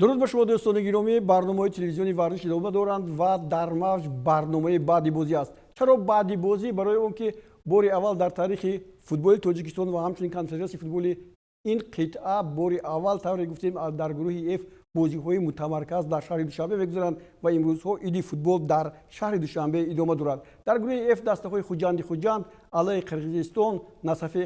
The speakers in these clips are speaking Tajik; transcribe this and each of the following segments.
Дуруд ба шумо, дӯстони гиромӣ. Барномаҳои телевизиони варзиш идома доранд ва дар мавҷ барномаи баъди бозӣ аст. Чаро баъди бозӣ? Барои он ки бори аввал дар таърихи футболи Тоҷикистон ва ҳамчунин Конфедератсияи футболи ин қитъа бори аввал, тавре гуфтем, дар гурӯҳи Ф бозиҳои мутамарказ дар шаҳри Душанбе мегузаранд ва имрӯзҳо иди футбол дар шаҳри Душанбе идома дорад. Дар гурӯҳи Ф дастаҳои Хуҷанди Хуҷанд алайҳи Қирғизистон, Насафи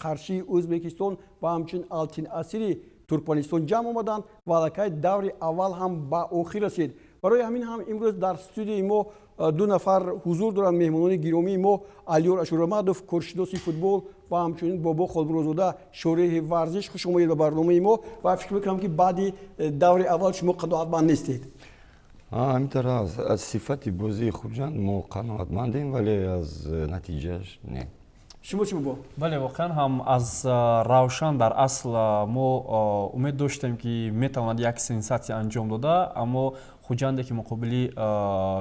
Қаршии Ӯзбекистон ва ҳамчунин Алтин Асири Туркманистон ҷамъ омаданд ва аллакай даври аввал ҳам ба охир расид. Барои ҳамин ҳам имрӯз дар студияи мо ду нафар ҳузур доранд, меҳмонони гиромии мо: Алиёр Ашурамадов, коршиноси футбол, ва ҳамчунин Бобо Холмурозода, шореҳи варзиш. Хуш омадед ба барномаи мо ва фикр мекунам, ки баъди даври аввал шумо қаноатманд нестед. Ҳамин аз сифати бозии Хуҷанд мо қаноатмандем, вале аз натиҷааш не. Шумо чӣ, Бобо? Бале, воқеан ҳам аз Равшан дар асл мо умед доштем, ки метавонад як сенсатсия анҷом дода, аммо Хуҷанде, ки муқобили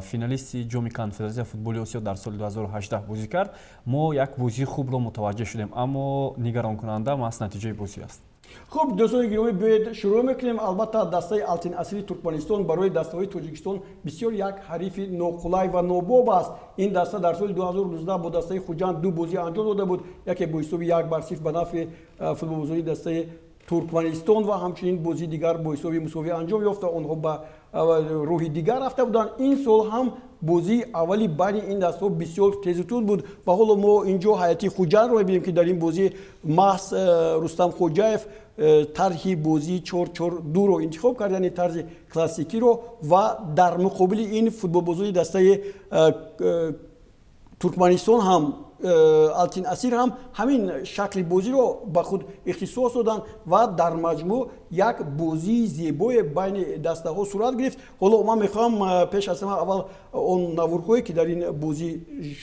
финалисти Ҷоми Конфедератсияи футболи Осиё дар соли 2018 бозӣ кард, мо як бозии хубро мутаваҷҷеҳ шудем, аммо нигаронкунанда маҳз натиҷаи бозӣ аст. Хуб, дӯстони гиромӣ, биёед, шурӯъ мекунем. Албатта, дастаи Алтин Асири Туркманистон барои дастаҳои Тоҷикистон бисёр як ҳарифи ноқулай ва нобоб аст. Ин даста дар соли 2019 бо дастаи Хуҷанд ду бозӣ анҷом дода буд: яке бо ҳисоби 1-0 ба нафъи футболбозони дастаи Туркманистон ва ҳамчунин бозии дигар бо ҳисоби мусовӣ анҷом ёфта, онҳо ба роҳи дигар рафта буданд. Ин сол ҳам бозии аввали байни ин дастаҳо бисёр тезу тунд буд ва ҳоло мо инҷо ҳайати Хуҷандро мебинем, ки дар ин бозӣ маҳз Рустам Хоҷаев тарҳи бозии 4-4-2-ро интихоб кард, яъне тарзи классикиро, ва дар муқобили ин футболбозони дастаи Туркманистон ҳам, Алтин Асир ҳам ҳамин шакли бозиро ба худ ихтисос доданд ва дар маҷмӯъ як бозии зебое байни дастаҳо сурат гирифт. Ҳоло ман мехоҳам пеш аз ҳама аввал он наворҳое, ки дар ин бозӣ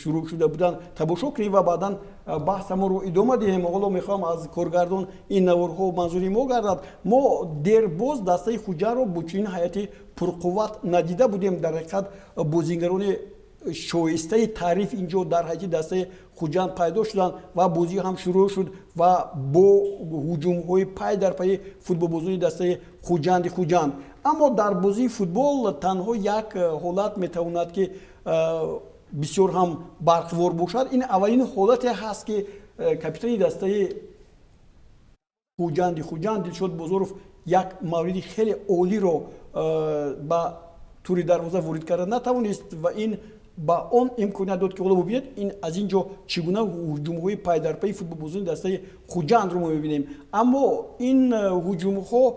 шурӯъ шуда буданд, тамошо кунем ва баъдан баҳсамонро идома диҳем. Ҳоло мехоҳам аз коргардон ин наворҳо манзури мо гардад. Мо дербоз дастаи Хуҷандро бо чунин ҳайати пурқувват надида будем. Дар ҳақиқат, бозигарони шоистаи таъриф инҷо дар ҳайати дастаи Хуҷанд пайдо шуданд ва бозӣ ҳам шурӯъ шуд ва бо ҳуҷумҳои пай дар пайи футболбозони дастаи Хуҷанди Хуҷанд. Аммо дар бозии футбол танҳо як ҳолат метавонад, ки бисёр ҳам барқвор бошад. Ин аввалин ҳолате ҳаст, ки капитани дастаи Хуҷанди Хуҷанд Дилшод Бозоров як мавриди хеле олиро ба тури дарвоза ворид карда натавонист ва ин ба он имконият дод, ки ҳоло бубинед, ин аз ин ҷо чӣ гуна ҳуҷумҳои пайдарпайи футболбозони дастаи Хуҷандро мо мебинем, аммо ин ҳуҷумҳо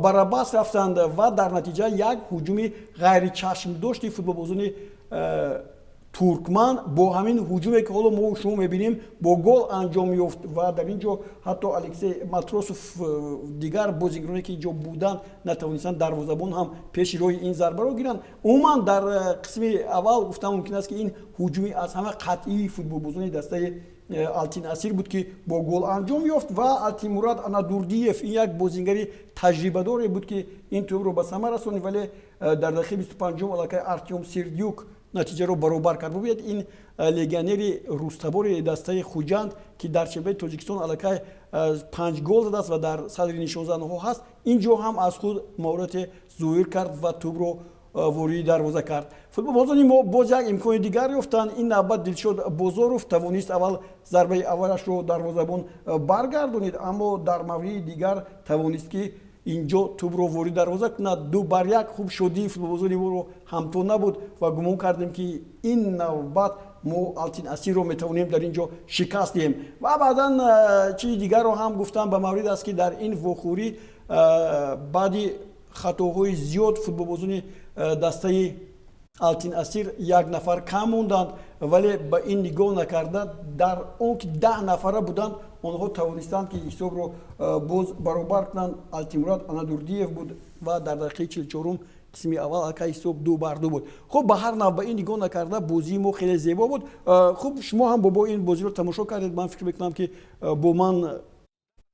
барабас рафтанд ва дар натиҷа як ҳуҷуми ғайричашмдошти футболбозони туркман бо ҳамин ҳуҷуме, ки ҳоло мо шумо мебинем, бо гол анҷом ёфт ва дар ин ҷо ҳатто Алексей Матросов, дигар бозигароне, ки инҷо буданд, натавонистанд, дарвозабон ҳам пеши роҳи ин зарбаро гиранд. Умуман, дар қисми аввал гуфтан мумкин аст, ки ин ҳуҷуми аз ҳама қатъии футболбозони дастаи Алтин Асир буд, ки бо гол анҷом ёфт ва Алтимурад Анадурдиев, ин як бозингари таҷрибадоре буд, ки ин тӯбро ба самар расонид, вале дар дақиқаи 25-ум аллакай Артём Сердюк натиҷаро баробар кард. Бубинед, ин легионери рустабори дастаи Хуҷанд, ки дар чемпионати Тоҷикистон аллакай панҷ гол задааст ва дар садри нишонзанҳо ҳаст, ин ҷо ҳам аз худ маҳорате зоҳир кард ва тӯбро вориди дарвоза кард. Футболбозони мо боз як имкони дигар ёфтанд. Ин навбат Дилшод Бозоров тавонист аввал зарбаи аввалашро дарвозабон баргардонид, аммо дар мавриди дигар тавонист, ки инҷо тӯбро ворид дарвоза кунад. 2-1. Хуб, шодии футболбозони моро ҳамто набуд ва гумон кардем, ки ин навбат мо Алтин Асирро метавонем дар ин ҷо шикаст диҳем. Ва баъдан чизи дигарро ҳам гуфтам ба маврид аст, ки дар ин вохӯрӣ баъди хатоҳои зиёд футболбозони дастаи Алтин Асир як нафар кам монданд, вале ба ин нигоҳ накарда, дар он ки 10 нафара буданд, онҳо тавонистанд, ки ҳисобро боз баробар кунанд. Алтимурад Анадурдиев буд ва дар дақиқаи 44-ум қисми аввал аллакай ҳисоб 2-2 буд. Хуб, ба ҳар нав, ба ин нигоҳ накарда, бозии мо хеле зебо буд. Хуб, шумо ҳам, Бобо, ин бозиро тамошо кардед. Ман фикр мекунам, ки бо ман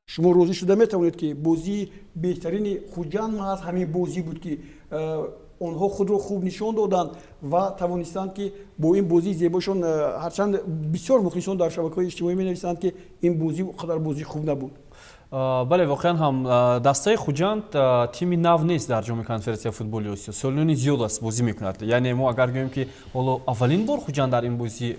шумо розӣ шуда метавонед, ки бозии беҳтарини Хуҷанд маҳз ҳамин бозӣ буд, ки онҳо худро хуб нишон доданд ва тавонистанд, ки бо ин бозии зебошон, ҳарчанд бисёр мухлисон дар шабакаҳои иҷтимоӣ менависанд, ки ин бозӣ қадар бозии хуб набуд. Бале, воқеан ҳам дастаи Хуҷанд тими нав нест дар Ҷоми Конфедератсияи футболи Осиё, солиёни зиёд аст бозӣ мекунад. Яъне мо агар гӯем, ки ҳоло аввалин бор Хуҷанд дар ин бозӣ,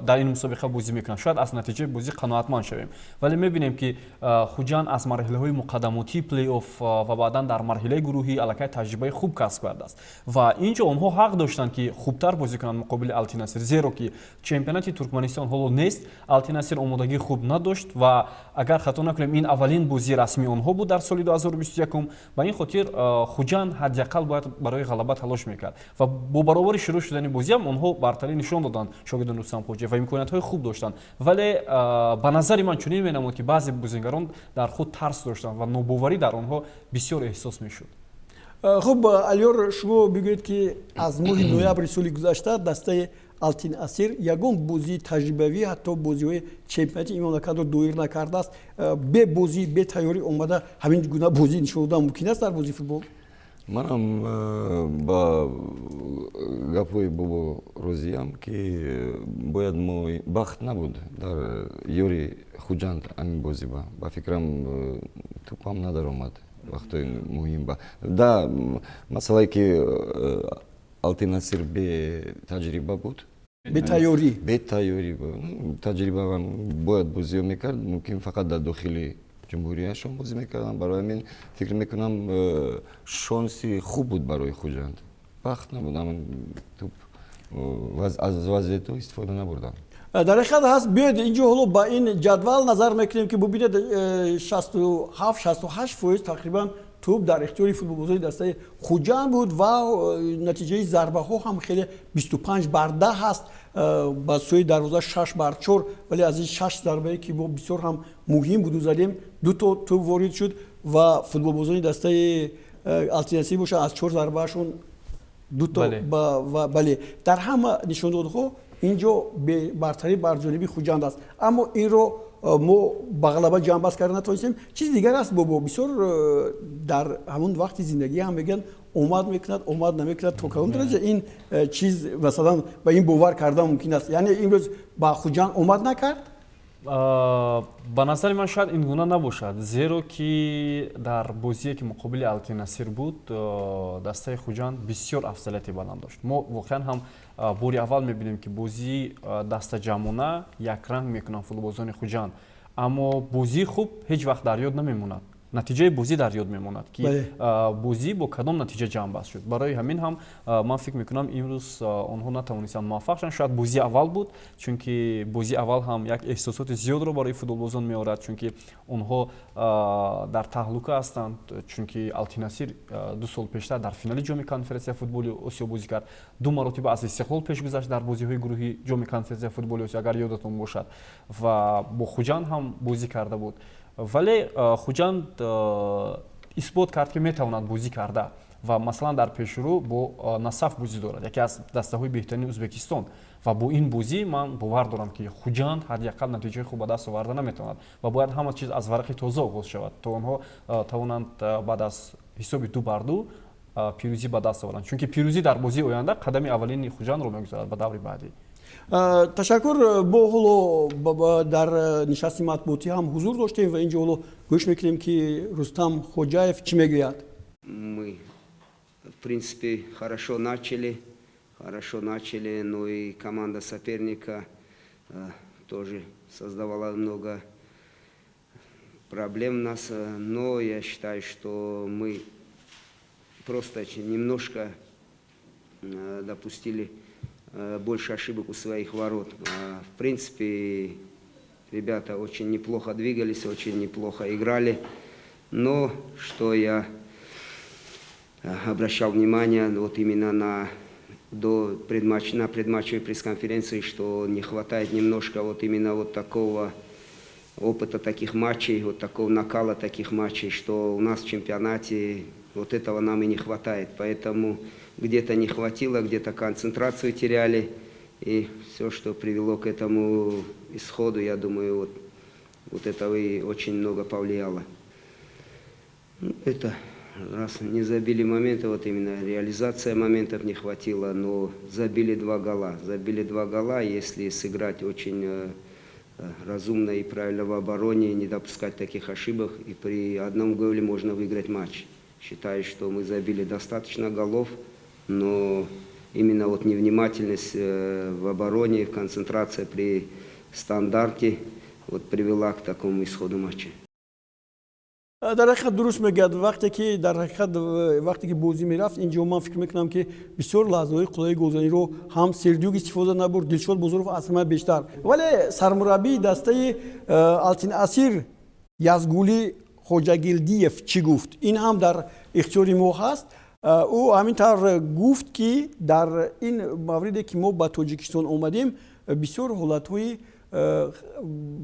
дар ин мусобиқа бозӣ мекунад, шояд аз натиҷаи бозӣ қаноатманд шавем, вале мебинем, ки Хуҷанд аз марҳилаҳои муқаддамотии плей-офф ва баъдан дар марҳилаи гурӯҳӣ аллакай таҷрибаи хуб касб кардааст ва ин ҷо онҳо ҳақ доштанд, ки хубтар бозӣ кунанд муқобили Алтинасир, зеро ки чемпионати Туркманистон ҳоло нест, Алтинасир омодагии хуб надошт ва агар хато накунем, ин аввалин бозии расмии онҳо буд дар соли 2021. Ба ин хотир Хуҷанд ҳадди ақал бояд барои ғалаба талош мекард ва бо баробари шурӯъ шудани бозиам онҳо бартарӣ нишон доданд, шогирдони Рустам Хоҷиев, ва имкониятҳои хуб доштанд, вале ба назари ман чунин менамуд, ки баъзе бозигарон дар худ тарс доштанд ва нобоварӣ дар онҳо бисёр эҳсос мешуд. Хуб, Алиёр, шумо бигӯед, ки аз моҳи ноябри соли гузашта дастаи Алтин Асир ягон бозии таҷрибавӣ, ҳатто бозиҳои чемпионати ин мамлакатро доир накардааст. Бе бозӣ, бе тайёрӣ омада ҳамин гуна бозӣ нишон додан мумкин аст дар бозии футбол? Манам ба гапҳои Бобо розиям, ки бояд мо бахт набуд дар ёри Хуҷанд ҳамин бозӣ. Ба фикрам, тӯпам надаромад вақтҳои муҳим. Ба да масъалае, ки Алтинасир бетаҷриба буд. Бетайёрӣ. Бетайёрӣ, таҷриба бояд бозиё мекард, мумкин фақат дар дохили ҷумҳурияшон бозӣ мекарданд. Барои ҳамин фикр мекунам, шонси хуб буд барои Хуҷанд, бахт набуд, ҳамин туп аз вазъиятҳо истифода набурданд. Дар ҳақиқат ҳаст. Биёед, инҷо ҳоло ба ин ҷадвал назар мекунем, ки бубинед, 67, 68% тақрибан тӯб дар ихтиёри футболбозони дастаи Хуҷанд буд ва натиҷаи зарбаҳо ҳам хеле 25 бар 10 ҳаст, ба сӯи дарвоза 6 бар 4, вале аз ин шаш зарбае, ки мо бисёр ҳам муҳим буду задем, дуто тӯб ворид шуд ва футболбозони дастаи Алтинасир бошад, аз чор зарбаашон дуто. Бале, дар ҳама нишондодҳо инҷо бартарӣ бар ҷониби Хуҷанд аст, аммо инро мо ба ғалаба ҷамъбаст карда натавонистем. Чизи дигар аст, Бобо, бисёр дар ҳамон вақти зиндагӣ ҳам мегӯянд, омад мекунад, омад намекунад. То кадом дараҷа ин чиз, масалан, ба ин бовар кардан мумкин аст? Яъне имрӯз ба Хуҷанд омад накард? Ба назари ман, шояд ин гуна набошад, зеро ки дар бозие, ки муқобили Алтинасир буд, дастаи Хуҷанд бисёр афзалияти баланд дошт. Мо воқеан ҳам бори аввал мебинем, ки бозии дастаҷамъона якранг мекунанд футболбозони Хуҷанд, аммо бозии хуб ҳеҷ вақт дар ёд намемонад, натиҷаи бозӣ дар ёд мемонад, ки бозӣ бо кадом натиҷа ҷамъбаст шуд. Барои ҳамин ҳам ман фикр мекунам, имрӯз онҳо натавонистанд муваффақ шаванд. Шояд бозии аввал буд, чунки бозии аввал ҳам як эҳсосоти зиёдро барои футболбозон меорад, чунки онҳо дар таҳлука ҳастанд, чунки Алтинасир 2 сол пештар дар финали Ҷоми Конфедератсияи футболи Осиё бозӣ кард, ду маротиба аз Истиқлол пеш гузашт дар бозиҳои гурӯҳи Ҷоми Конфедератсияи футболи Осиё, агар ёдатон бошад, ва бо Хуҷанд ҳам бозӣ карда буд. Вале Хуҷанд исбот кард, ки метавонад бозӣ карда ва масалан дар пешрӯ бо Насаф бозӣ дорад, яке аз дастаҳои беҳтарини Ӯзбекистон, ва бо ин бозӣ ман бовар дорам, ки Хуҷанд ҳадди ақал натиҷаи хуб ба даст оварда наметавонад ва бояд ҳама чиз аз варақи тоза оғоз шавад, то онҳо тавонанд баъд аз ҳисоби 2 бар 2 пирӯзӣ ба даст оваранд, чунки пирӯзӣ дар бозии оянда қадами аввалини Хуҷандро мегузорад ба даври баъдӣ. Ташаккур. Мо ҳоло дар нишасти матбуотӣ ҳам ҳузур доштем ва инҷо ҳоло гӯш мекунем, ки Рустам Хоҷаев чӣ мегӯяд. Мы, в принципе, хорошо начали, но и команда соперника тоже создавала много проблем у нас, но я считаю, что мы просто немножко допустили больше ошибок у своих ворот. В принципе, ребята очень неплохо двигались, очень неплохо играли. Но что я обращал внимание вот именно на предматчевой пресс-конференции, что не хватает немножко вот именно вот такого опыта таких матчей, вот такого накала таких матчей, что у нас в чемпионате вот этого нам и не хватает. Поэтому где-то не хватило, где-то концентрацию теряли. И все, что привело к этому исходу, я думаю, вот этого и очень много повлияло. Ну, это раз не забили моменты, вот именно реализация моментов не хватило, но забили два гола. Забили два гола, если сыграть очень разумно и правильно в обороне, не допускать таких ошибок. И при одном голе можно выиграть матч. Считаю, что мы забили достаточно голов, но именно вот невнимательность в обороне, концентрация при стандарте вот привела к такому исходу матча. Дар ҳақиқат, дуруст мегӯяд. Вақте ки дар ҳақиқат, вақте ки бозӣ мерафт, инҷо ман фикр мекунам, ки бисёр лаҳзаҳои қулайи голзаниро ҳам Сердюк истифода набурд, Дилшод Бозоров аз ҳама бештар. Вале сармураббии дастаи Алтин Асир Язгулӣ Хоҷагилдиев чӣ гуфт, ин ҳам дар ихтиёри мо ҳаст. Ӯ ҳамин тавр гуфт, ки дар ин мавриде, ки мо ба Тоҷикистон омадем, бисёр ҳолатҳои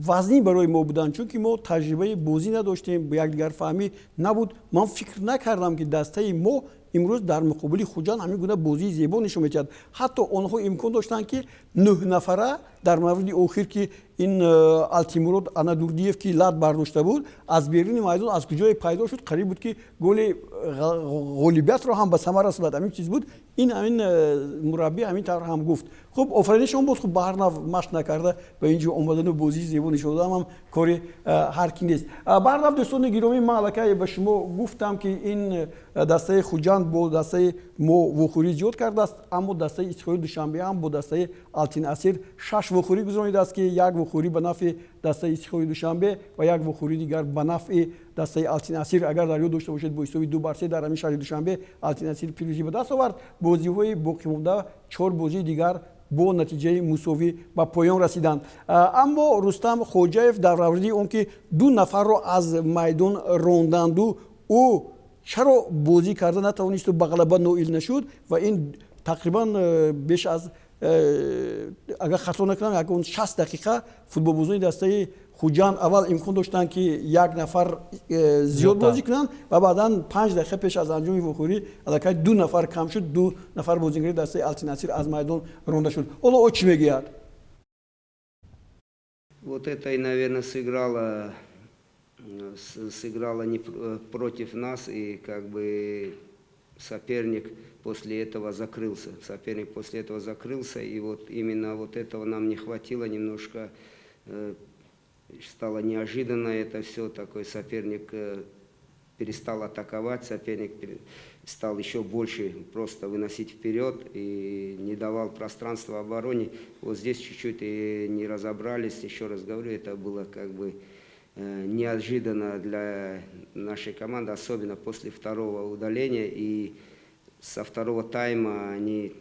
вазнин барои мо буданд, чунки мо таҷрибаи бозӣ надоштем, якдигарфаҳмӣ набуд. Ман фикр накардам, ки дастаи мо имрӯз дар муқобили Хуҷанд ҳамин гуна бозии зебо нишон медиҳад. Ҳатто онҳо имкон доштанд, ки нӯҳ нафара дар мавриди охир, ки ин Алтимурод Анадурдиев, ки лат бардошта буд, аз беруни майдон аз куҷое пайдо шуд, қариб буд, ки голи ғолибиятро ҳам ба самар расонад. Ҳамин чиз буд. Ин ҳамин мураббӣ ҳамин тавр ҳам гуфт. Хуб, офаринишон буд. Хуб, ба ҳар нав машқ накарда ба ин ҷо омадану бозии зебо нишон додан ҳам кори ҳар ки нест. Ба ҳар нав, дӯстони гиромӣ, ман аллакай ба шумо гуфтам, ки ин дастаи Хуҷанд бо дастаи мо вохӯрӣ зиёд кардааст, аммо дастаи Истиқлоли Душанбе ҳам бо дастаи Алтин Асир шаш вохӯрӣ гузаронидааст, ки як вохӯрӣ ба нафъи дастаи Истиқлоли Душанбе ва як вохӯрии дигар ба нафъи дастаи Алтин Асир. Агар дар ёд дошта бошед, бо ҳисоби 2-3 дар ҳамин шаҳри Душанбе Алтин Асир пирӯзӣ ба даст овард. Бозиҳои боқимонда, чор бозии дигар, бо натиҷаи мусовӣ ба поён расиданд. Аммо Рустам Хоҷаев дар мавриди он ки ду нафарро аз майдон ронданду, ӯ чаро бозӣ карда натавонисту ба ғалаба ноил нашуд, ва ин тақрибан беш аз агар хато накунам, ягон 60 дақиқа футболбозони дастаи Хуҷанд аввал имкон доштанд, ки як нафар зиёд бозӣ кунанд ва баъдан 5 дақиқа пеш аз анҷоми вохӯрӣ аллакай ду нафар кам шуд, ду нафар бозигари дастаи Алтин Асир аз майдон ронда шуд. Ҳоло ӯ чӣ мегӯяд? Вот это и, наверное, сыграло не против нас, и как бы соперник после этого закрылся. Соперник после этого закрылся, и вот именно вот этого нам не хватило немножко. Стало неожиданно это все, такой соперник перестал атаковать, соперник стал еще больше просто выносить вперед и не давал пространства обороне. Вот здесь чуть-чуть и не разобрались, еще раз говорю, это было как бы неожиданно для нашей команды, особенно после второго удаления. И со второго тайма они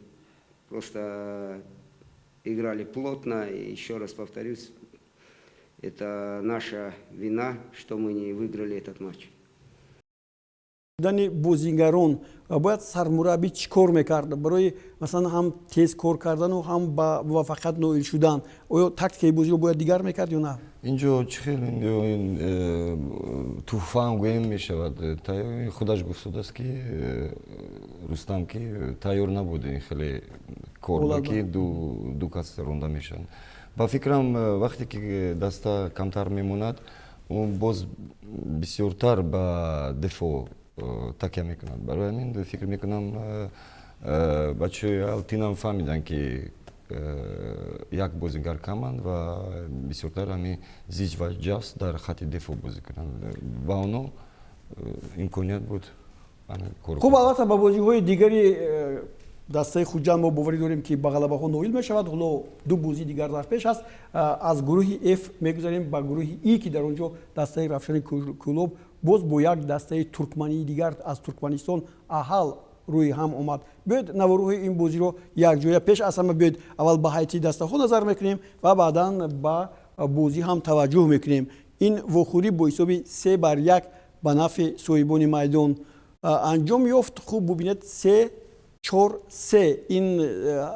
просто играли плотно. И еще раз повторюсь, это наша вина, что мы не выиграли этот матч. Дани бозигарон, бояд сармураббӣ чӣ кор мекард барои, масалан, ҳам тез кор кардану ҳам ба муваффақият ноил шудан? Оё тактикаи бозиро бояд дигар мекард ё на? Инҷо чӣ хел тӯҳфаам гӯем мешавад. Худаш гуфтудааст, ки Рустам, ки тайёр набуд ин хеле кор, ки ду кас ронда мешаванд. Ба фикрам, вақте ки даста камтар мемонад, ӯ боз бисёртар ба дифоъ такя мекунад. Барои ҳамин фикр мекунам, бачаҳои Алтинам фаҳмиданд, ки як бозигар каманд ва бисёртар ҳамин зич ва ҷаст дар хатти дифоъ бозӣ кунанд. Ба онҳо имконият буд. Хуб, албатта, ба бозиҳои дигари дастаи Хуҷанд мо боварӣ дорем, ки ба ғалабаҳо ноил мешавад. Ҳоло ду бозии дигар дар пеш аст. Аз гурӯҳи Ф мегузарем ба гурӯҳи И, ки дар он ҷо дастаи Равшани Кӯлоб боз бо як дастаи туркмании дигар аз Туркманистон, Аҳал, рӯи ҳам омад. Биёед, наворҳои ин бозиро якҷоя, пеш аз ҳама биёед, аввал ба ҳайати дастаҳо назар мекунем ва баъдан ба бозӣ ҳам таваҷҷӯҳ мекунем. Ин вохӯрӣ бо ҳисоби 3-1 ба нафъи соҳибони майдон анҷом ёфт. Хуб, бубинед, 3-4-3, ин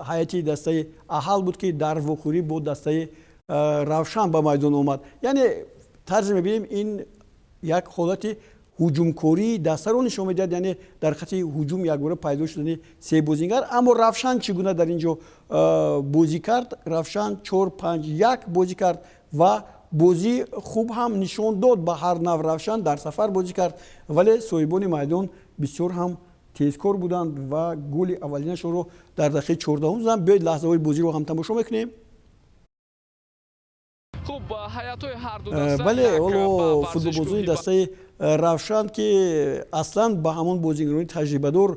ҳайати дастаи Аҳал буд, ки дар вохӯрӣ бо дастаи Равшан ба майдон омад. Яъне тарзе мебинем, ин як ҳолати ҳуҷумкории дастаро нишон медиҳад, яъне дар хати ҳуҷум якбора пайдо шудани се бозингар. Аммо Равшан чӣ гуна дар ин ҷо бозӣ кард? Равшан 4-5-1 бозӣ кард ва бозии хуб ҳам нишон дод. Ба ҳар нав, Равшан дар сафар бозӣ кард, вале соҳибони майдон бисёр ҳам тезкор буданд ва голи аввалинашонро дар дақиқаи 14-ум заданд. Биёед, лаҳзаҳои бозиро ҳам тамошо мекунем. Хуб, ҳайатҳои ҳарду даста Бале, як ҳоло ба футболбозони варзишгоҳи дастаи Равшан, ки аслан ба ҳамон бозигарони таҷрибадор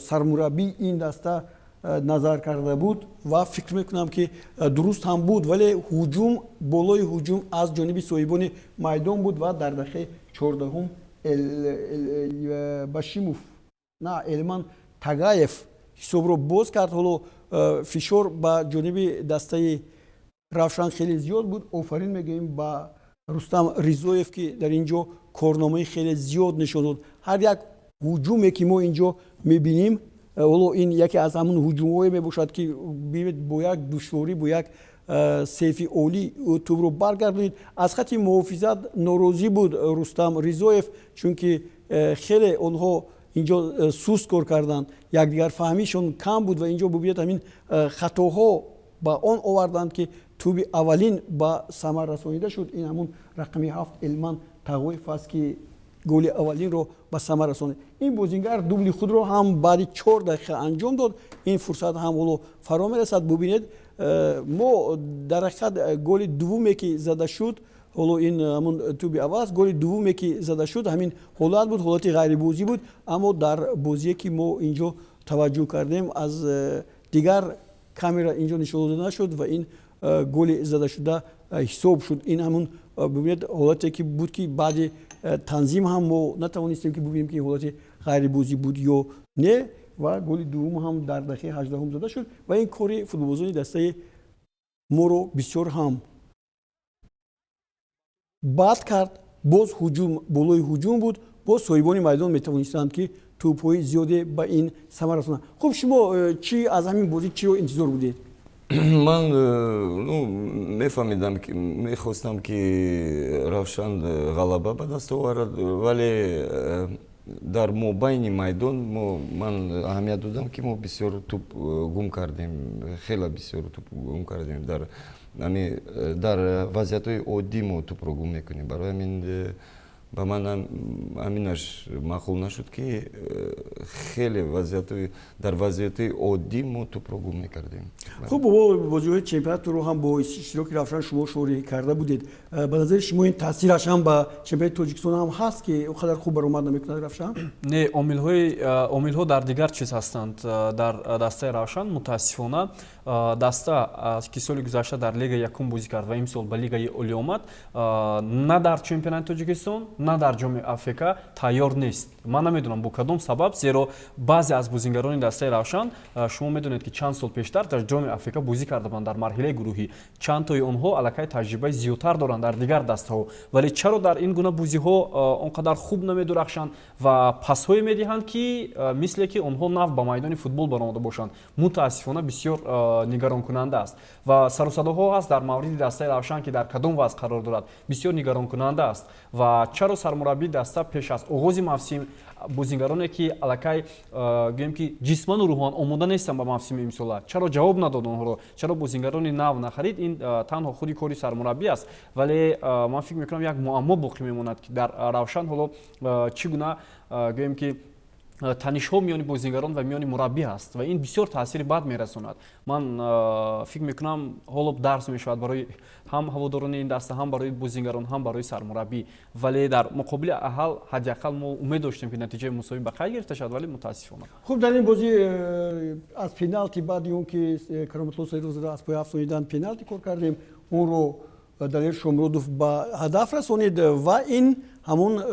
сармураббии ин даста назар карда буд ва фикр мекунам, ки дуруст ҳам буд, вале ҳуҷум болои ҳуҷум аз ҷониби соҳибони майдон буд ва дар дақиқаи 14-ум Башимов, на, Элман Тагаев ҳисобро боз кард. Ҳоло фишор ба ҷониби дастаи Равшан хеле зиёд буд. Офарин мегӯем ба Рустам Ризоев, ки дар ин ҷо корномаи хеле зиёд нишон дод. Ҳар як ҳуҷуме, ки мо ин ҷо мебинем, ҳоло ин яке аз ҳамун ҳуҷумҳое мебошад, ки бибинед, бо як душворӣ, бо як сейфи олӣ тӯбро баргардонид. Аз хати муҳофизат норозӣ буд Рустам Ризоев, чунки хеле онҳо инҷо суст кор карданд, якдигарфаҳмишон кам буд ва инҷо бубинед, ҳамин хатоҳо ба он оварданд, ки тӯби аввалин ба самар расонида шуд. Ин ҳамун рақами 7 Элман Тағоев аст, ки голи аввалинро ба самар расонид. Ин бозингар дубли худро ҳам баъди 4 дақиқа анҷом дод. Ин фурсат ҳам ҳоло фаро мерасад. Бубинед, мо дар ҳақиқат голи дуввуме, ки зада шуд, ҳоло ин ҳамун тӯби аввал аст, голи дуввуме, ки зада шуд, ҳамин ҳолат буд, ҳолати ғайрибозӣ буд. Аммо дар бозие, ки мо инҷо таваҷҷӯҳ кардем, аз дигар камера инҷо нишон дода нашуд ва ин голи задашуда ҳисоб шуд. Ин ҳамун, бубинед, ҳолате ки буд, ки баъди танзим ҳам мо натавонистем, ки бубинем, ки ин ҳолати ғайрибозӣ буд ё не. Ва голи дуввум ҳам дар дақиқаи 18-ум зада шуд ва ин кори футболбозони дастаи моро бисёр ҳам бад кард. Боз ҳуҷум болои ҳуҷум буд, боз соҳибони майдон метавонистанд, ки тӯбҳои зиёде ба ин самар расонанд. Хуб, шумо чӣ аз ҳамин бозӣ чиро интизор будед? Ман ну, мефаҳмидам, ки мехостам, ки Равшан ғалаба ба даст оварад, вале дар мобайни майдон ман аҳамият додам, ки мо бисёр тӯб гум кардем, хеле бисёр тӯб гум кардем. Дар вазъиятҳои оддӣ мо тӯбро гум мекунем. Барои ҳамин ба ман ҳаминаш маъқул нашуд, ки хеле дар вазъиятҳои оддӣ мо тӯбро гум мекардем. Хуб, бо бозиҳои чемпионатро ҳам бо иштироки Равшан шумо шорӣ карда будед. Ба назари шумо, ин таъсираш ҳам ба чемпионати Тоҷикистон ҳам ҳаст, ки он қадар хуб баромад намекунад Равшан? Не, омилҳо дар дигар чиз ҳастанд. Дар дастаи Равшан, мутаассифона, даста, ки соли гузашта дар лигаи якум бозӣ кард ва имсол ба лигаи олӣ омад, на дар чемпионати Тоҷикистон, на дар ҷоми АФК тайёр нест. Ман намедонам, бо кадом сабаб, зеро баъзе аз бозингарони дастаи Равшан, шумо медонед, ки чанд сол пештар дар ҷоми АФК бозӣ карда буданд дар марҳилаи гурӯҳӣ. Чанд тои онҳо аллакай таҷрибаи зиёдтар доранд дар дигар дастаҳо, вале чаро дар ин гуна бозиҳо он қадар хуб намедурахшанд ва пасҳое медиҳанд, ки мисле ки онҳо нав ба майдони футбол баромада бошанд? Мутаассифона, бисёр нигаронкунанда аст ва сарусадоҳо ҳаст дар мавриди дастаи Равшан, ки дар кадом вазъ қарор дорад, бисёр нигаронкунанда аст. Ва чаро сармураббии даста пеш аз оғози мавсим бозингароне, ки аллакай, гӯем ки, ҷисману рӯҳан омода нестанд ба мавсими имсола, чаро ҷавоб надод онҳоро, чаро бозингарони нав нахарид? Ин танҳо худи кори сармураббӣ аст, вале ман фикр мекунам, як муаммо боқӣ мемонад, ки дар Равшан ҳоло чӣ гуна, гӯем ки, танишҳо миёни бозингарон ва миёни мураббӣ ҳаст ва ин бисёр таъсири бад мерасонад. Ман фикр мекунам, ҳоло дарс мешавад барои ҳам ҳаводорони ин даста, ҳам барои бозингарон, ҳам барои сармураббӣ. Вале дар муқобили Аҳал ҳадди ақал мо умед доштем, ки натиҷаи мусовӣ ба қайд гирифта шавад, вале мутаассифона. Хуб, дар ин бозӣ аз пеналти, баъди он ки Кароматулло Саидов зада аз пои афтонидан пеналти кор кардем, онро Далер Шомуродов ба ҳадаф расонид ва ин ҳамон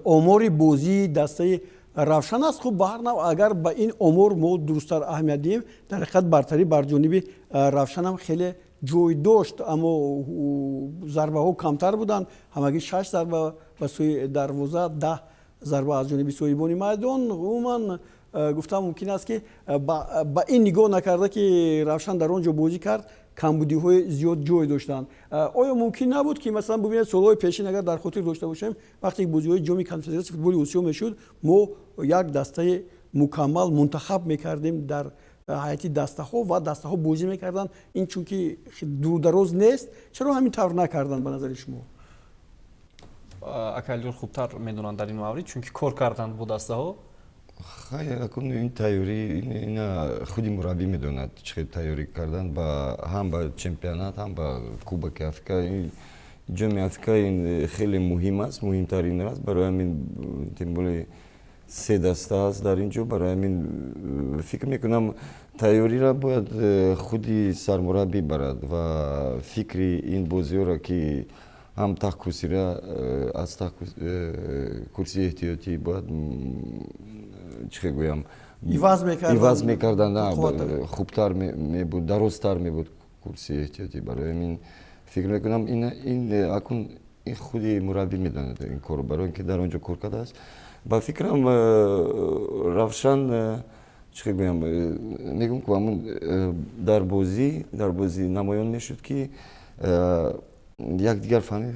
омори бозии дастаи Равшан аст. Хуб, ба ҳар нав, агар ба ин омор мо дурусттар аҳамият диҳем, дар ҳақиқат бартарӣ бар ҷониби Равшанам хеле ҷой дошт, аммо зарбаҳо камтар буданд: ҳамагӣ шаш зарба ба сӯи дарвоза, 10 зарба аз ҷониби соҳибони майдон. Умуман, гуфтан мумкин аст, ки ба ин нигоҳ накарда, ки Равшан дар он ҷо бозӣ кард, камбудиҳои зиёд ҷой доштанд. Оё мумкин набуд, ки масалан, бубинед, солҳои пешин агар дар хотир дошта бошем, вақте ки бозиҳои ҷоми Конфедератсияи футболи Осиё мешуд, мо як дастаи мукаммал мунтахаб мекардем дар ҳайати дастаҳо ва дастаҳо бозӣ мекарданд. Ин чунки дурудароз нест, чаро ҳамин тавр накарданд, ба назари шумо? Акайлюр хубтар медонанд дар ин маврид, чунки кор карданд бо дастаҳо. Хай, акун ин тайёрӣ, ина худи мураббӣ медонад, чӣ хел тайёрӣ кардан ба ҳам ба чемпионат, ҳам ба Кубоки Африка. Ҷоми Африка ин хеле муҳим аст, муҳимтарин аст. Барои ҳамин, тем более се даста аст дар ин ҷо. Барои ҳамин фикр мекунам, тайёриро бояд худи сармураббӣ барад ва фикри ин бозиҳоро, ки ҳам тахткурсира аз курсии эҳтиётӣ бояд, чӣ хел гӯям, иваз мекардан, хубтар мебуд, дарозтар мебуд курсии эҳтиётӣ. Барои ҳамин фикр мекунам, ин акун ин худи мураббӣ медонад ин корро, барои ин ки дар он ҷо кор кардааст. Ба фикрам, Равшан, чӣ хел гӯям, мегӯм, ки ҳамун дар бозӣ намоён мешуд, ки якдигар фаҳмӣ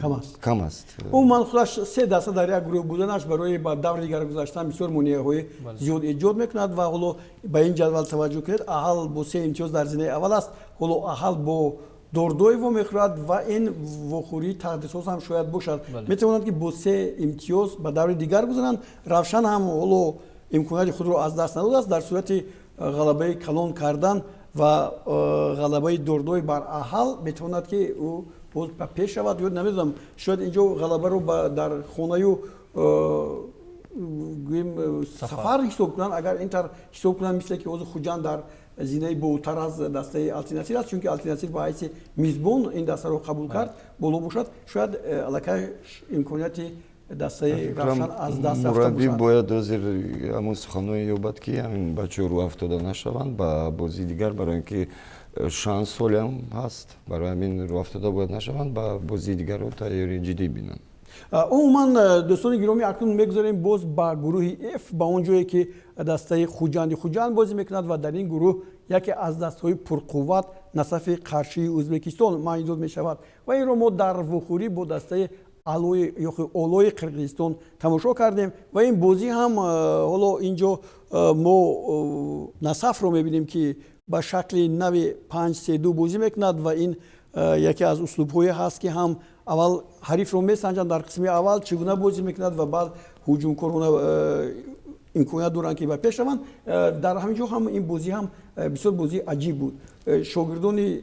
кам аст. Кам аст. Умуман, худаш се даста дар як гурӯҳ буданаш барои ба даври дигар гузаштан бисёр монеаҳои зиёд эҷод мекунад. Ва ҳоло ба ин ҷадвал таваҷҷӯҳ кунед: Аҳал бо се имтиёз дар зинаи аввал аст. Ҳоло Аҳал бо Дордой вомехӯрад ва ин вохӯрии тақдирсоз ҳам шояд бошад. Метавонанд, ки бо се имтиёз ба даври дигар гузаранд. Равшан ҳам ҳоло имконияти худро аз даст надодааст. Дар сурати ғалабаи калон кардан ва ғалабаи Дордой бар Аҳал метавонад, ки ӯ боз ба пеш шавад. Ё намедонам, шояд инҷо ғалабаро дар хонаю, гӯем, сафар ҳисоб кунанд. Агар ин тавр ҳисоб кунанд, мисле ки ҳозир Хуҷанд дар зинаи болотар аз дастаи Алтинасир аст, чунки Алтинасир ба ҳайси мизбон ин дастаро қабул кард, боло бошад, шояд аллакай имконияти дастаи Равшан аз даст рафта Мураббӣ бошад. бояд ҳозир ҳамун суханое ёбад, ки ҳамин бачаҳо рӯ афтода нашаванд ба бозии дигар, барои ин ки шанс ҳолиам ҳаст. Барои ҳамин рӯафтода бояд нашаванд, ба бозии дигарро тайёрии ҷиддӣ бинанд. Умуман, дӯстони гиромӣ, акнун мегузарем боз ба гурӯҳи Ф, ба он ҷое ки дастаи Хуҷанди Хуҷанд бозӣ мекунад. Ва дар ин гурӯҳ яке аз дастҳои пурқувват Насафи Қаршии Ӯзбекистон маънидод мешавад. Ва инро мо дар вохӯрӣ бо дастаи Алои ё Олои Қирғизистон тамошо кардем. Ва ин бозӣ ҳам, ҳоло ин ҷо мо Насафро мебинем, ки ба шакли нави 5-3-2 бозӣ мекунад. Ва ин яке аз услубҳое ҳаст, ки ҳам аввал ҳарифро месанҷанд, дар қисми аввал чӣ гуна бозӣ мекунад, ва баъд ҳуҷумкорона имконият доранд, ки ба пеш раванд. Дар ҳамин ҷо ҳам ин бозӣ ҳам бисёр бозии аҷиб буд. Шогирдони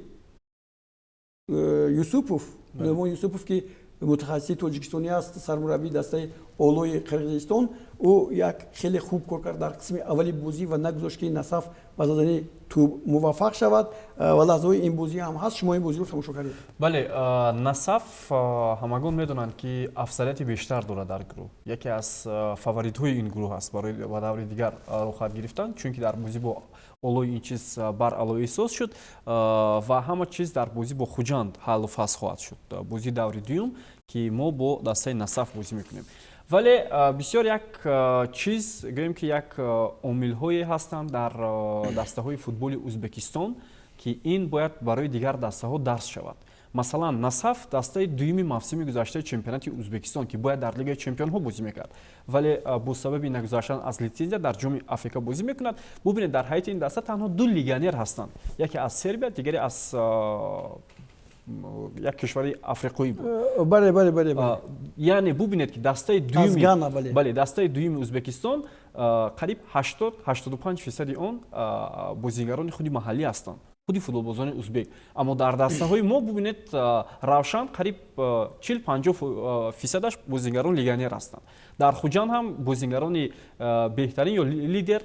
Юсупов, Нуъмон Юсупов, ки мутахассиси тоҷикистонӣ аст, сармураббии дастаи Олои Қирғизистон, ӯ як хеле хуб кор кард дар қисми аввали бозӣ ва нагузошт, ки Насаф ба задани тӯб муваффақ шавад. Ва лаҳзаҳои ин бозӣ ҳам ҳаст. Шумо ин бозиро тамошо кардед. Бале, Насаф, ҳамагон медонанд, ки афзалияти бештар дорад дар гурӯҳ, яке аз фаворитҳои ин гурӯҳ аст барои ба даври дигар роҳхат гирифтан, чунки дар бозӣ бо Олои ин чиз баръало эҳсос шуд. Ва ҳама чиз дар бозӣ бо Хуҷанд ҳаллу фасл хоҳад шуд, бозии даври дуюм, ки мо бо дастаи Насаф бозӣ мекунем. Вале бисёр як чиз гӯем, ки як омилҳое ҳастанд дар дастаҳои футболи Ӯзбекистон, ки ин бояд барои дигар дастаҳо дарс шавад. Масалан, Насаф, дастаи дуюми мавсими гузаштаи чемпионати Ӯзбекистон, ки бояд дар Лигаи чемпионҳо бозӣ мекард, вале бо сабаби нагузаштан аз литсензия дар Ҷоми Африка бозӣ мекунад. Бубинед, дар ҳайати ин даста танҳо ду легионер ҳастанд: яке аз Сербия, дигаре аз як кишвари африқоӣ буд. бале бале бале Яъне бубинед, ки дастаи дуюми, бале, дастаи дуюми Ӯзбекистон қариб 80, 85 фисади он бозигарони худи маҳаллӣ ҳастанд, худи футболбозони узбек. Аммо дар дастаҳои мо бубинед: Равшан қариб 40-50 фисадаш бозигарон легионер ҳастанд, дар Хуҷанд ҳам бозигарони беҳтарин ё лидер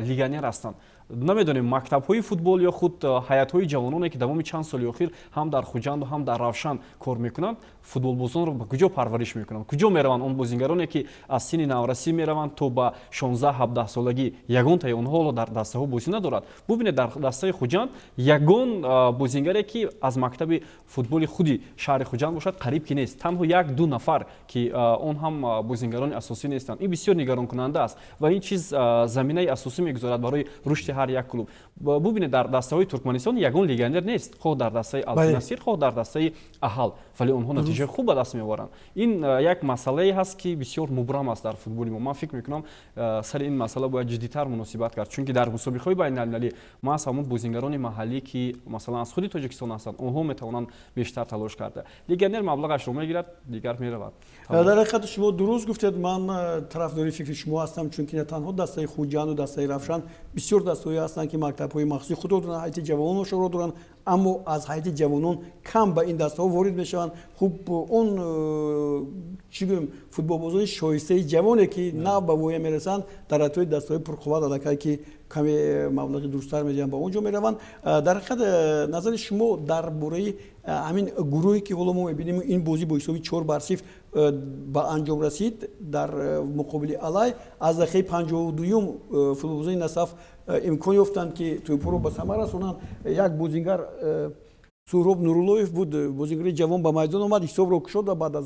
легионер ҳастанд. Намедонем, мактабҳои футбол ё худ ҳайатҳои ҷавононе, ки давоми чанд соли охир ҳам дар Хуҷанду ҳам дар Равшан кор мекунанд, футболбозонро ба куҷо парвариш мекунанд, куҷо мераванд он бозигароне, ки аз синни наврасӣ мераванд то ба 16-17 солагӣ? Ягонтаи онҳо ҳоло дар дастаҳо бозӣ надорад. Бубинед, дар дастаи Хуҷанд ягон бозингаре, ки аз мактаби футболи худи шаҳри Хуҷанд бошад, қариб ки нест. Танҳо як ду нафар, ки он ҳам бозингарони асосӣ нестанд. Ин бисёр нигаронкунанда аст ва ин чиз заминаи асосӣ мегузорад барои рушди ҳар як клуб. Бубинед, дар дастаҳои Туркманистон ягон легионер нест, хоҳ дар дастаи Алтинасир, хоҳ дар дастаи Аҳал, вале онҳо натиҷаи хуб ба даст меоваранд. Ин як масъалае ҳаст, ки бисёр мубрам аст дар футболи мо. Ман фикр мекунам, сари ин масъала бояд ҷиддитар муносибат кард, чунки дар мусобиқаҳои байналмилалӣ маҳз ҳамон бозингарони маҳаллӣ, ки масалан аз худи Тоҷикистон ҳастанд, онҳо метавонанд бештар талош карда. Легионер маблағашро мегирад, дигар меравад. Дар ҳақиқат, шумо дуруст гуфтед, ман тарафдори фикри шумо ҳастам, чунки на танҳо дастаи Хуҷанду дастаи Равшан, бисёр дастаҳое ҳастанд, ки мактабҳои махсуси худро доранд, ҳайати ҷавононашонро доранд, аммо аз ҳайати ҷавонон кам ба ин дастаҳо ворид мешаванд. Хуб, он чӣ гӯем, футболбозони шоистаи ҷавоне, ки нав ба воя мерасанд, дар ҳайатҳои дастаҳои пурқувват, аллакай ки каме маблағи дурусттар медиҳанд, ба он ҷо мераванд. Дар ҳақиқат, назари шумо дар бораи ҳамин гурӯҳе, ки ҳоло мо мебинем, ин бозӣ бо ҳисоби 4-0 ба анҷом расид дар муқобили Алай. Аз дақиқаи 52-юм футболбозони Насаф имкон ёфтанд, ки тӯпҳоро ба самар расонанд. Як бозингар, Суҳроб Нуруллоев буд, бозингари ҷавон, ба майдон омад, ҳисобро кушод ва баъд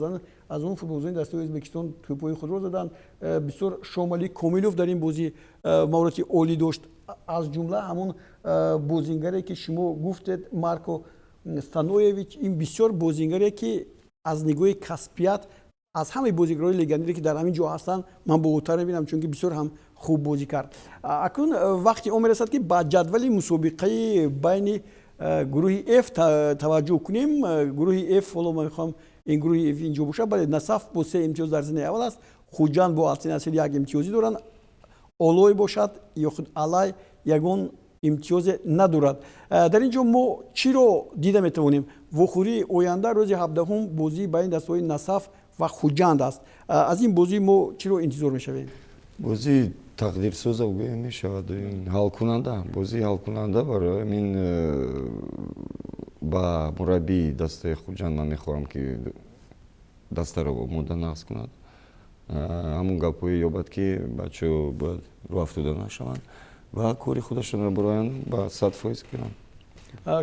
аз он футболбозони дастаи Ӯзбекистон тӯпҳои худро заданд. Бисёр Шомалӣ Комилов дар ин бозӣ маҳорати олӣ дошт, аз ҷумла ҳамон бозингаре, ки шумо гуфтед, Марко Станоевич. Ин бисёр бозингаре, ки аз нигоҳи касбият аз ҳамаи бозигарони легионере, ки дар ҳамин ҷо ҳастанд, ман болотар мебинам, чунки бисёр ҳам хуб бозӣ кард. Акнун вақти он мерасад, ки ба ҷадвали мусобиқаи байни гурӯҳи Ф таваҷҷӯҳ кунем. Гурӯҳи Ф, ҳоло ман мехоҳам ин гурӯҳи Ф инҷо бошад. Бале, Насаф бо се имтиёз дар зинаи аввал аст, Хуҷанд бо Алтинасир як имтиёзӣ доранд, Олой бошад ё худ Алай ягон имтиёзе надорад. Дар ин ҷо мо чиро дида метавонем? Вохӯрии оянда, рӯзи 17-ум, бозии байни дастаҳои Насаф ва Хуҷанд аст. Аз ин бозӣ мо чиро интизор мешавем? Бозии тақдирсоза гӯя мешавад, ҳалкунанда, бозии ҳалкунанда. Барои ҳамин ба мураббии дастаи Хуҷанд ман мехоҳам, ки дастаро омода нағз кунад, ҳамун гапҳое ёбад, ки бачаҳо бояд рӯ афтода нашаванд ва кори худашонро бироянд, ба 100% кунанд.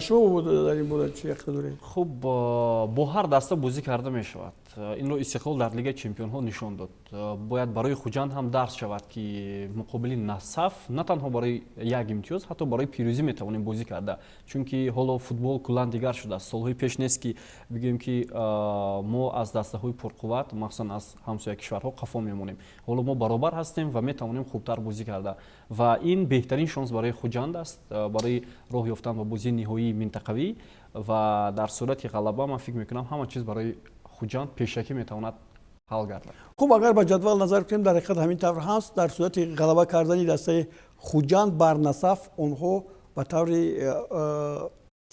Шумо дар ин бора чӣ ақида доред? Хуб, бо ҳар даста бозӣ карда мешавад. Инро Истиқлол дар Лигаи чемпионҳо нишон дод. Бояд барои Хуҷанд ҳам дарс шавад, ки муқобили Насаф на танҳо барои як имтиёз, ҳатто барои пирӯзӣ метавонем бозӣ карда, чунки ҳоло футбол куллан дигар шудааст. Солҳои пеш нест, ки бигӯем, ки мо аз дастаҳои пурқувват, махсусан аз ҳамсоя кишварҳо, қафо мемонем. Ҳоло мо баробар ҳастем ва метавонем хубтар бозӣ карда, ва ин беҳтарин шонс барои Хуҷанд аст барои роҳ ёфтан ба бозии ниҳоии минтақавӣ. Ва дар сурати ғалаба, ман фикр мекунам, ҳама чиз барои Хуҷанд пешакӣ метавонад ҳал гардад. Хуб, агар ба ҷадвал назар кунем, дар ҳақиқат ҳамин тавр ҳаст. Дар сурати ғалаба кардани дастаи Хуҷанд бар Насаф, онҳо ба таври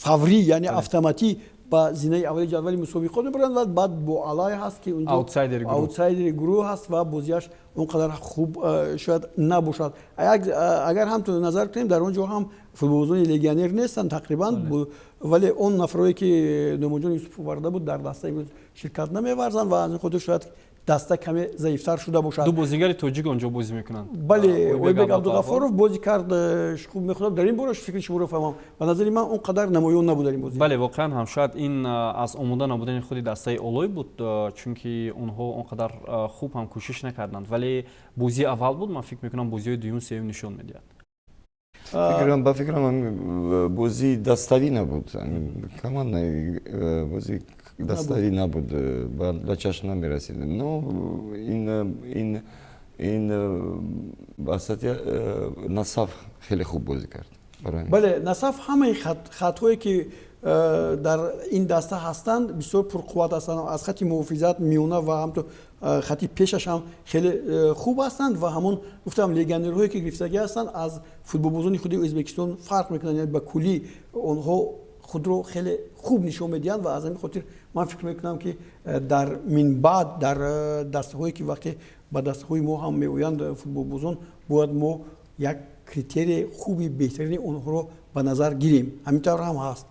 фаврӣ, яъне автоматӣ, ба зинаи аввали ҷадвали мусобиқот мебаранд ва баъд бо Алай ҳаст, ки унҷо аутсайдери гурӯҳ ҳаст ва бозиаш он қадар хуб шояд набошад. Агар ҳам назар кунем, дар он ҷо ҳам футболбозони легионер нестанд тақрибан, вале он нафарое, ки Нумонҷон Юсуф оварда буд, дар даста имрӯз ширкат намеварзанд ва аз ин хотир шояд даста каме заифтар шуда бошад. Ду бозигари тоҷик онҷо бозӣ мекунанд. Бале, Ойбек Абдуғафоров бозӣ кард. Хуб, мехоҳам дар ин бора фикри шуморо фаҳмам. Ба назари ман, он қадар намоён набуд дар ин бозӣ. Бале, воқеан ҳам шояд ин аз омода набудани худи дастаи Олой буд, чунки онҳо он қадар хуб ҳам кӯшиш накарданд, вале бозии аввал буд. Ман фикр мекунам, бозиҳои дуюм, сеюм нишон медиҳад. Ба фикрам, бозии даставӣ набуд, командный бозӣ даставӣ набуд, ба чашм намерасид. Но ин ба сатҳи Насаф хеле хуб бозӣ кард. Бале, Насаф ҳамаи хатҳое, ки дар ин даста ҳастанд, бисёр пурқувват ҳастанд. Аз хати муҳофизат, миёна ва ҳамто хати пешаш ҳам хеле хуб ҳастанд ва ҳамон гуфтам, легионерҳое, ки гирифтагӣ ҳастанд, аз футболбозони худи Ӯзбекистон фарқ мекунанд, яъне ба куллӣ онҳо худро хеле хуб нишон медиҳанд. Ва аз ҳамин хотир ман фикр мекунам, ки дар минбаъд дар дастаҳое, ки вақте ба дастаҳои мо ҳам меоянд футболбозон, бояд мо як критерии хуби беҳтарини онҳоро ба назар гирем. Ҳамин тавр ҳам ҳаст.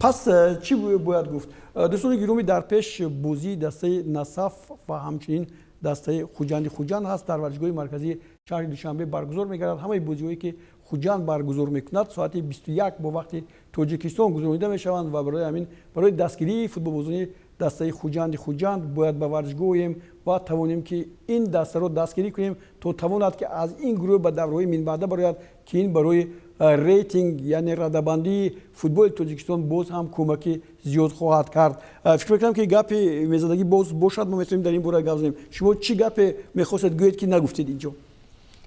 Пас чӣ бояд гуфт, дӯстони гиромӣ? Дар пеш бозии дастаи Насаф ва ҳамчунин дастаи Хуҷанди Хуҷанд ҳаст, дар варзишгоҳи марказии шаҳри Душанбе баргузор мегардад. Ҳамаи бозиҳое, ки Хуҷанд баргузор мекунад, соати 21 бо вақти Тоҷикистон гузаронида мешаванд ва барои ҳамин барои дастгирии футболбозони дастаи Хуҷанди Хуҷанд бояд ба варзишгоҳ оем ва тавонем, ки ин дастаро дастгирӣ кунем, то тавонад, ки аз ин гурӯҳ ба давраҳои минбаъда барояд, ки ин барои Рейтинг, яъне радабандии футболи Тоҷикистон боз ҳам кӯмаки зиёд хоҳад кард. Фикр мекунам, ки гапи мезадагӣ боз бошад, мо метавонем дар ин бора гап занем. Шумо чӣ гапе мехостед гӯед, ки нагуфтед инҷо?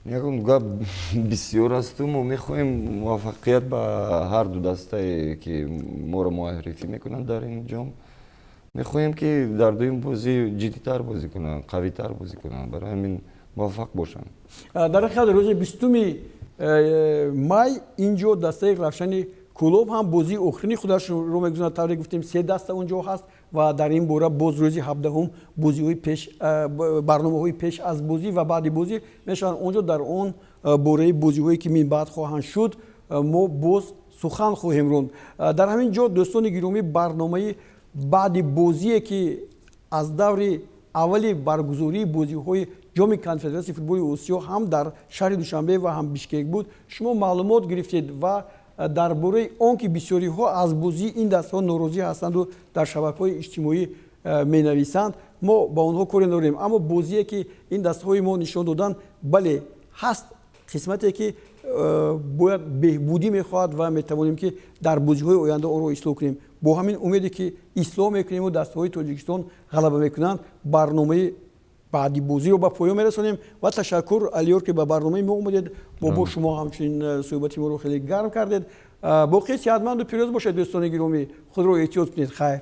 Ягон гап бисёр асту. Мо мехоҳем муваффақият ба ҳар ду дастае, ки моро муаррифӣ мекунанд дар ин ҷом. Мехоҳем, ки дар дуюм бозӣ ҷиддитар бозӣ кунанд, қавитар бозӣ кунанд, барои ҳамин муваффақ бошанд. Дар ҳақиқат, рӯзи 20-уми май инҷо дастаи Равшани Кӯлоб ҳам бозии охирини худашро мегузорад. Тавре гуфтем, се даста онҷо ҳаст ва дар ин бора боз рӯзи 17-ум бозиҳои пеш, барномаҳои пеш аз бозӣ ва баъди бозӣ мешаванд онҷо. Дар он бораи бозиҳое, ки минбаъд хоҳанд шуд, мо боз сухан хоҳем ронд. Дар ҳамин ҷо, дӯстони гиромӣ, барномаи баъди бозие, ки аз даври аввали баргузории бозиҳои Ҷоми Конфедератсияи футболи Осиё ҳам дар шаҳри Душанбе ва ҳам Бишкек буд, шумо маълумот гирифтед ва дар бораи он ки бисёриҳо аз бозии ин дастаҳо норозӣ ҳастанду дар шабакаҳои иҷтимоӣ менависанд, мо ба онҳо коре надорем. Аммо бозие, ки ин дастаҳои мо нишон доданд, бале, ҳаст қисмате, ки бояд беҳбудӣ мехоҳад ва метавонем, ки дар бозиҳои оянда онро ислоҳ кунем. Бо ҳамин умеде, ки ислоҳ мекунему дастаҳои Тоҷикистон ғалаба мекунанд, барномаи баъди бозиро ба поён мерасонем. Ва ташаккур, Алиёр, ки ба барномаи мо омадед. Бо шумо ҳамчунин суҳбати моро хеле гарм кардед. Боқӣ сиҳатманду пирӯз бошед, дӯстони гиромӣ, худро эҳтиёт кунед. Хайр.